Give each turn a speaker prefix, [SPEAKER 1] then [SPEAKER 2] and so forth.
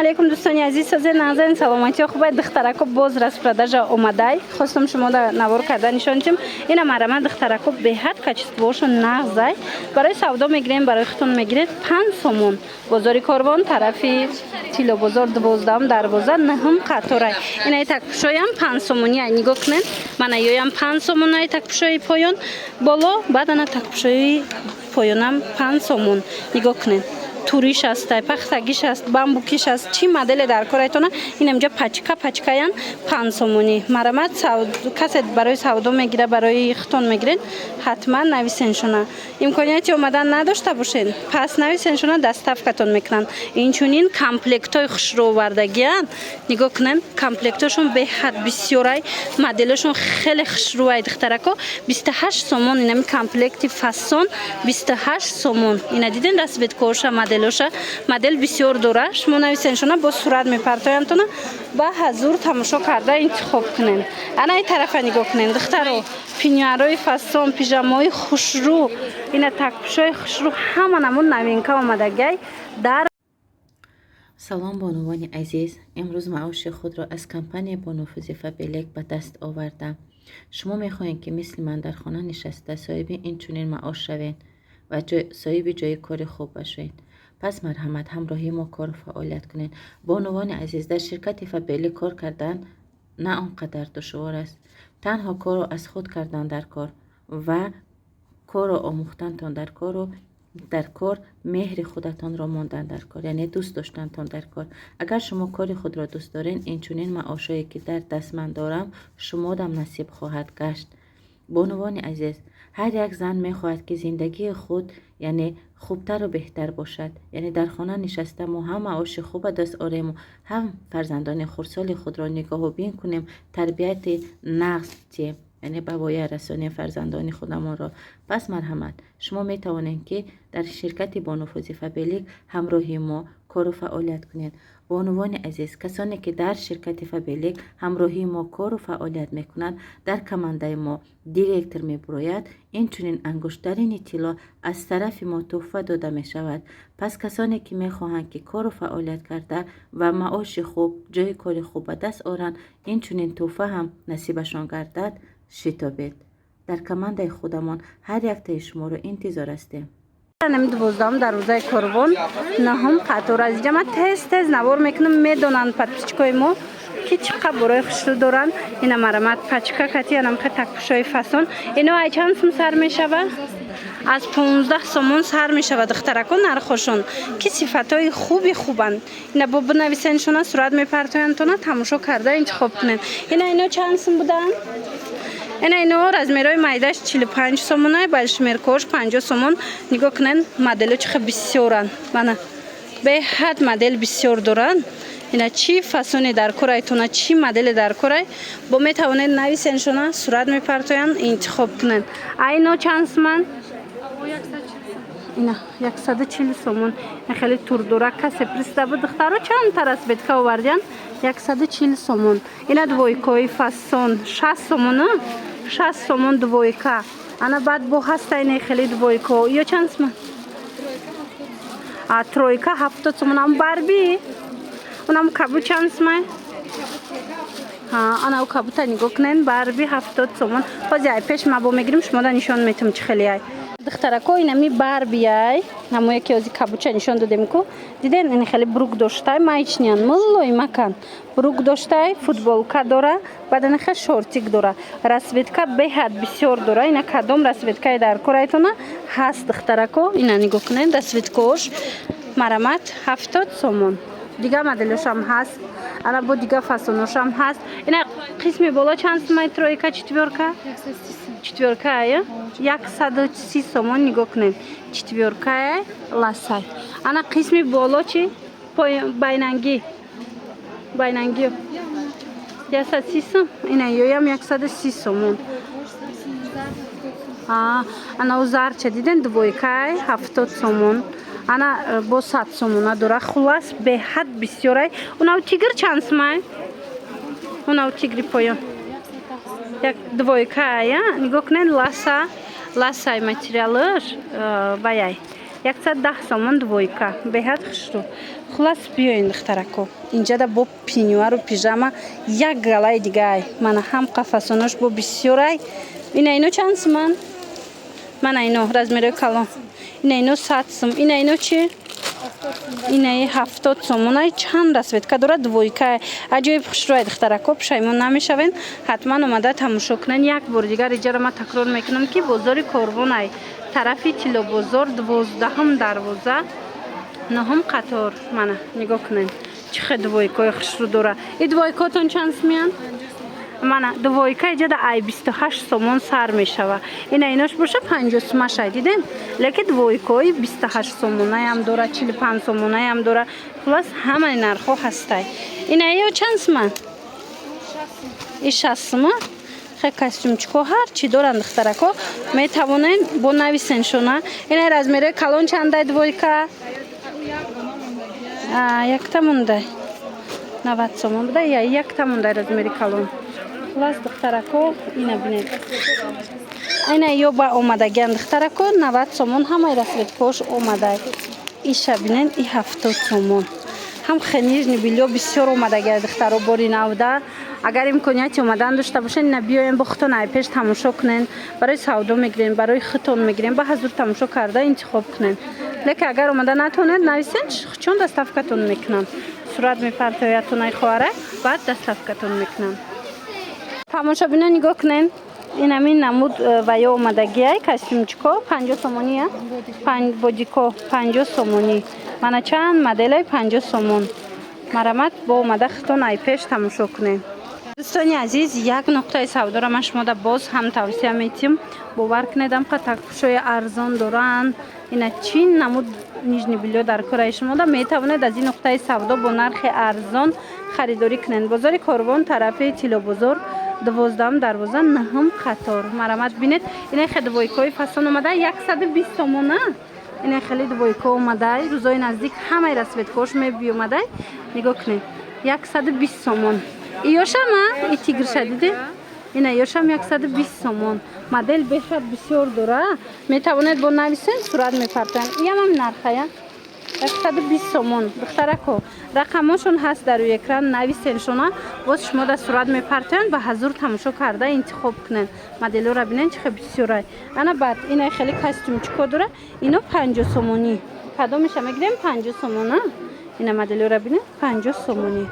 [SPEAKER 1] Алейкум, дӯстони азиз, созе назарин, саломатиё хубай? Духтарако, боз распродажа омадай. Хостум шумо да навор карда нишон дитем. Ина, марама, духтарако, беҳад качествоошон нағзай. Барои савдо мегирем, барои худтон мегиред, 5 сомон. Бозори Корвон, тарафи Тиллобозор, 12-ум дарвоза, нӯҳум қаторай. Инаи такпушоям 5 сомонияй, нигоҳ кунед. Мана, ёям 5 сомонай, такпушои поён боло, баъд ана такпушои поёнам 5 сомон. Нигоҳ кунед, туриш астай, пахтагиш аст, бамбукиш аст, чӣ моделе дар корайтона. Инамҷа пачка пачкаян, 5 сомонӣ. Марамат, касе барои савдо мегира, барои худтон мегиред, ҳатман нависеншона. Имконияти омадан надошта бошед, пас нависеншона, доставкатон мекунанд. Инчунин комплектҳои хушрӯ овардагиянд. Нигоҳ кунед, комплектҳошон беҳад бисёрай, моделошон хеле хушрӯай, духтарако. 28 сомон инами комплекти фасон, 28 сомон. Ина диден, расцветкаоша, моделоша, модел бисёр дора. Шумо нависеншона, бо сурат мепартояндтона, ба ҳазур тамошо карда интихоб кунед. Ана ин тарафа нигоҳ кунед, духтаро, пеньюарои фасон, пижамои хушрӯ, ина такпушои хушрӯ, ҳама намуд новинка омадагиай дар
[SPEAKER 2] Салом, бонувони азиз! Имрӯз маоши худро аз компанияи бонуфузи Фаберлик ба даст овардам. Шумо мехоҳед, ки мисли ман дар хона нишаста соҳиби ин чунин маош шавед ва соҳиби ҷои кори хуб бошед? Пас марҳамат, ҳамроҳи мо кору фаъолият кунед. Бонувони азиз, дар ширкати Фаберлик кор кардан на он қадар душвор аст. Танҳо корро аз худ кардан дар кор ва корро омӯхтантон дар кору дар кор меҳри худатонро мондан дар кор, яъне дӯст доштантон дар кор. Агар шумо кори худро дӯст доред, инчунин маошое, ки дар даст ман дорам, шумодам насиб хоҳад гашт. Бонувони азиз, ҳар як зан мехоҳад, ки зиндагии худ, яъне, хубтару беҳтар бошад, яъне дар хона нишаста мо ҳам маоши хуб ба даст орему, ҳам фарзандони хурдсоли худро нигоҳубин кунем, тарбияти нағз диҳем, яъне ба воя расонем фарзандони худамонро. Пас марҳамат, шумо метавонед, ки дар ширкати бонуфузи Фаберлик ҳамроҳи мо кору фаъолият кунед. Бонувони азиз, касоне ки дар ширкати Фаберлик ҳамроҳии мо кору фаъолият мекунанд, дар командаи мо директор мебурояд, инчунин ангуштарини тилло аз тарафи мо тӯҳфа дода мешавад. Пас касоне ки мехоҳанд, ки кору фаъолият карда ва маоши хуб, ҷои кори хуб ба даст оранд, инчунин тӯҳфа ҳам насибашон гардад, шитобед. Дар командаи худамон ҳар яктаи шуморо интизор ҳастем.
[SPEAKER 1] Нами 12-ум дарвозаи Корвон, наҳум қатор. Аз инҷа ман тез тез навор мекунам. Медонанд подписчикои мо, ки чӣ қадр борои хушрӯ доранд. Ина, марамат, пачка кати анамха такпушои фасон. Ино ай чанд сум сар мешава? Аз 15 сомон сар мешава, духтарако, нархошон, ки сифатҳои хуби хубанд. Ина бо бинависеншона, сурат мепартояндтона, тамошо карда интихоб кунед. Ина, ино чанд сум буданд? Ина, ино размерои майдаш 45 сомонай, балшмеркош 50 сомон. Нигоҳ кунед, модело чӣ хел бисёранд. Мана, беҳад модел бисёр доранд. Ина, чӣ фасоне дар корайтона, чӣ моделе дар корай, бо метавонед нависеншона, сурат мепартоянд, интихоб кунед. А ино чанд суман? Ина, 140 сомон. Хеле турдора касе присида буд, духтаро, чанд та расцветка овардиян, 140 сомон. Ина двойкаи фасон 60 сомон, 60 сомон двойка. Ана, баъд бо ҳаста ина хеле двойка. Ё чанд суман? А тройка 70 сомон. Ам барби, унам кабу чанд суман? Ана, кабута нигоҳ кунед, барби 70 сомон. Ҳози ай пеш ма бо мегирим, шумода нишон метам, чӣ хеле ай. Духтарако, инами барбияй, ҳамое ки ҳози кабуча нишон додем ку, диден, ин хеле брюк доштай, маечныян, мулоимакан, брюк доштай, футболка дора, баъд ана хел шортик дора. Расцветка беҳад бисёр дора. Ина, кадом расцветкае дар корайтона, ҳаст, духтарако. Ина нигоҳ кунед, расцветкаош. Марамат, 70 сомон. Дига моделошам ҳаст, ана бо дига фасоношам ҳаст. Ина қисми боло чанд сумай, тройка, четвёрка? Четвёркая 130 сомон. Нигоҳ кунед, четвёркая ласай. Ана қисми боло чи, байнангӣ, байнангиё 130 сом. Ина ёям 130 сомон. Ана у зарча диден, двойкай 70 сомон. Ана бо 100 сомона дора. Хулас, беҳад бисёрай. Унав тигр чанд сумай? Унав тигри поён як двойкая. Нигоҳ кунед, ласа ласай материалаш, ваяй. 110 сомон двойка, беҳад хушрӯ. Хулас, биёен, духтарако, инҷада бо пеньюару пижама як галаи дигаай. Мана, ҳам қафасонош бо бисёрай. Ина, ино чанд суман? Мана, ино размерои калон. Ина, ино 100 сум. Ина, ино чи? Инаи 70 сомонай. Чанд расцветка дорад, двойка, аҷоиб хушрӯай. Духтарако, пушаймон намешавен, ҳатман омада тамошо кунен. Як бори дигар иҷара ман такрор мекунам, ки бозори Корвонай, тарафи Тиллобозор, 12-ум дарвоза, нуҳум қатор. Мана, нигоҳ кунен, чӣ хел двойкаи хушрӯ дора. И двойкаотон чанд сумиянд? Мана, двойка иҷада ай 28 сомон сар мешава. Ина, инош боша 50 сумашай, дидем. Лекин двойкаи 28 сомонаям дора, 45 сомонаям дора. Хулас, ҳамаи нархҳо ҳастай. Ина, ё чанд сума? И 60 сума. Хе, костюмчико, ҳар чӣ доранд, духтарако, метавонен бо нависен шона. Ина, размерои калон чандай двойка? Якта мондай, 90 сомон буда, я якта мондай размери калон. Хулас, духтарако, ина бинед, ина ё ба омадагиан, духтарако, 90 сомон ҳамаи расцветкаош омадай. Иша бинед, и 70 сомон. Ҳам хе нижний бельё бисёр омадагиа, духтаро, бори навда. Агар имконияти омадан дошта бошед, ина биёен, бо худтон ай пеш тамошо кунен. Барои савдо мегирем, барои худтон мегирем, ба ҳазур тамошо карда интихоб кунен. Лекин агар омада натонед, нависен, чун доставкатон мекунам. Сурат мепартоятон ай хоҳара, баъд доставкатон мекунам. Тамошобино, нигоҳ кунен, инамин намуд ва ё омадагиай костюмчико 50 сомония, бодико 50 сомонӣ. Мана, чанд моделай, 50 сомон. Марамат, бо омада худтон ай пеш тамошо кунем. Дӯстони азиз, як нуқтаи савдоро ман шумода боз ҳам тавсия метиҳам. Бовар кунед, амқа такпӯшои арзон доранд. Ина, чӣ намуд нижний бельё дар кораи шумода, метавонед аз ин нуқтаи савдо бо нархи арзон харидорӣ кунед. Бозори Корвон, тарафи Тиллобозор, 12-ум дарвоза, нуҳум қатор. Марамат, бинед, ина хе двойкаҳои фасон омада, 120 сомона. Ина хеле двойка омадай, рӯзои наздик ҳамаи расцветкаош мебиомадай. Нигоҳ кунед, 120 сомон. Иёшама, и тигрша диде, ина ёшам 120 сомон. Модел беҳад бисёр дора, метавонед бо нависен, сурат мепартоянд. Иямам нархая, 120 сомон. Духтарако, рақамошон ҳаст дар рӯи экран, нависеншона, боз шумо дар сурат мепартоянд, ба ҳазур тамошо карда интихоб кунед. Моделҳоро бинед, чӣ хел бисёрай. Ана, баъд ина хеле костюмчико дора, ино 50 сомонӣ. Кадомеша мегирем, 50 сомона. Ина моделҳоро бинед, 50 сомонӣ.